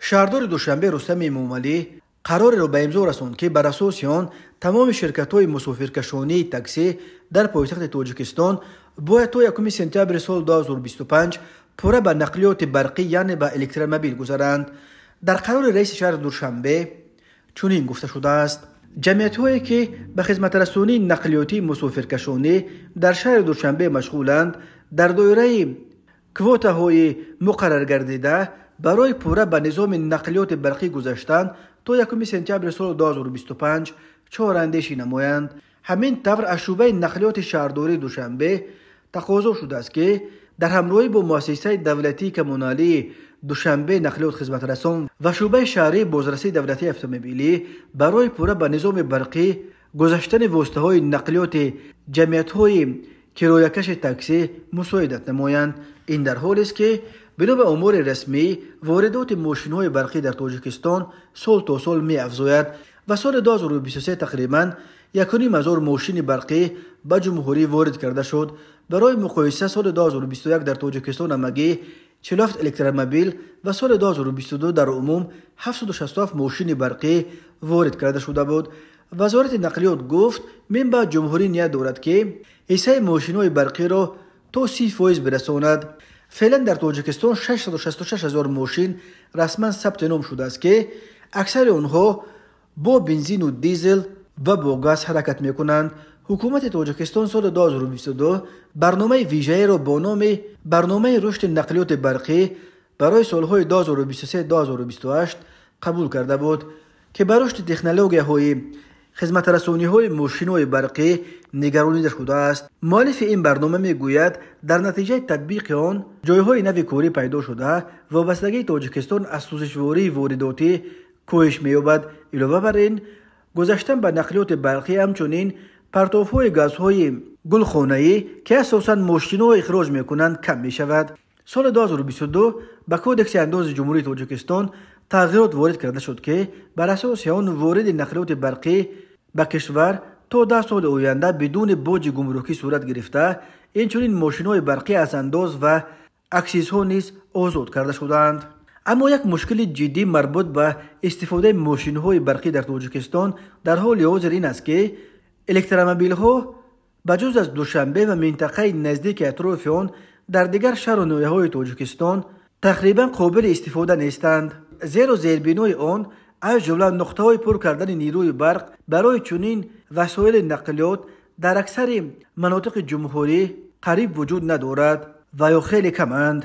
Шаҳрдори Душанбе Рустам Эмомалӣ қарореро ба имзо расонд, ки бар асоси он тамоми ширкатҳои мусофиркашонии таксӣ дар пойтахти Тоҷикистон бояд то 1 сентябри соли 2025 пурра ба нақлиёти барқӣ, яъне ба электромобил гузаранд. Дар қарори раиси шаҳри Душанбе чунин гуфта шудааст: ҷамъиятҳое, ки ба хизматрасонии нақлиётии мусофиркашонӣ дар шаҳри Душанбе машғуланд, дар доираи квотаҳои муқарраргардида барои пурра ба низоми нақлиёти барқӣ гузаштан то 1 сентябри соли 2025 чораандешӣ намоянд. Ҳамин тавр аз шӯъбаи нақлиёти шаҳрдории Душанбе тақозо шудааст, ки дар ҳамроҳӣ бо муассисаи давлатии коммуналии Душанбе нақлиёт хизматрасон ва шӯъбаи шаҳрии бозрасии давлатии автомобилӣ барои пурра ба низоми барқӣ гузаштани воситаҳои нақлиёти ҷамъиятҳои кироякаши таксӣ мусоидат намоянд. Ин дар ҳолест, ки бино ба омори расмӣ воридоти мошинҳои барқӣ дар Тоҷикистон сол то сол меафзояд ва соли 2023 тақрибан 1,5 ҳазор мошини барқӣ ба ҷумҳурӣ ворид карда шуд. Барои муқоиса, соли 2021 дар Тоҷикистон ҳамагӣ 47 электромобил ва соли 2022 дар умум 767 мошини барқӣ ворид карда шуда буд. Вазорати нақлиёт гуфт, мин баъд ҷумҳурӣ ният дорад, ки ҳиссаи мошинҳои барқиро то 30% бирасонад. Феълан дар Тоҷикистон 666 ҳазор мошин расман сабти ном шудааст, ки аксари онҳо бо бензину дизел ва бо газ ҳаракат мекунанд. Ҳукумати Тоҷикистон соли 2022 барномаи вижаеро бо номи Барномаи рушди нақлиёти барқӣ барои солҳои 2023-2028 қабул карда буд, ки ба рушди технологияҳои хизматрасониҳои мошинҳои барқӣ нигаронида шудааст. Муаллифи ин барнома мегӯяд, дар натиҷаи татбиқи он ҷойҳои нави корӣ пайдо шуда, вобастагии Тоҷикистон аз сӯзишвории воридотӣ коҳиш меёбад. Илова бар ин, гузаштан ба нақлиёти барқӣ ҳамчунин партовҳои газҳои гулхонаӣ, ки асосан мошинҳо ихроҷ мекунанд, кам мешавад. Соли 2022 ба Кодекси андози Ҷумҳурии Тоҷикистон тағйирот ворид карда шуд, ки бар асоси он вориди нақлиёти барқӣ ба кишвар то 10 соли оянда бидуни боҷи гумрукӣ сурат гирифта, инчунин мошинҳои барқӣ аз андоз ва аксизҳо низ озод карда шудаанд. Аммо як мушкили ҷиддӣ марбут ба истифодаи мошинҳои барқӣ дар Тоҷикистон дар ҳоли ҳозир ин аст, ки электромобилҳо ба ҷуз аз Душанбе ва минтақаи наздики атрофи он дар дигар шаҳру ноҳияҳои Тоҷикистон тақрибан қобили истифода нестанд, зеро зербинои он, аз ҷумла нуқтаҳои пур кардани нерӯи барқ барои чунин васоили нақлиёт дар аксари манотиқи ҷумҳурӣ қариб вуҷуд надорад ва ё хеле каманд.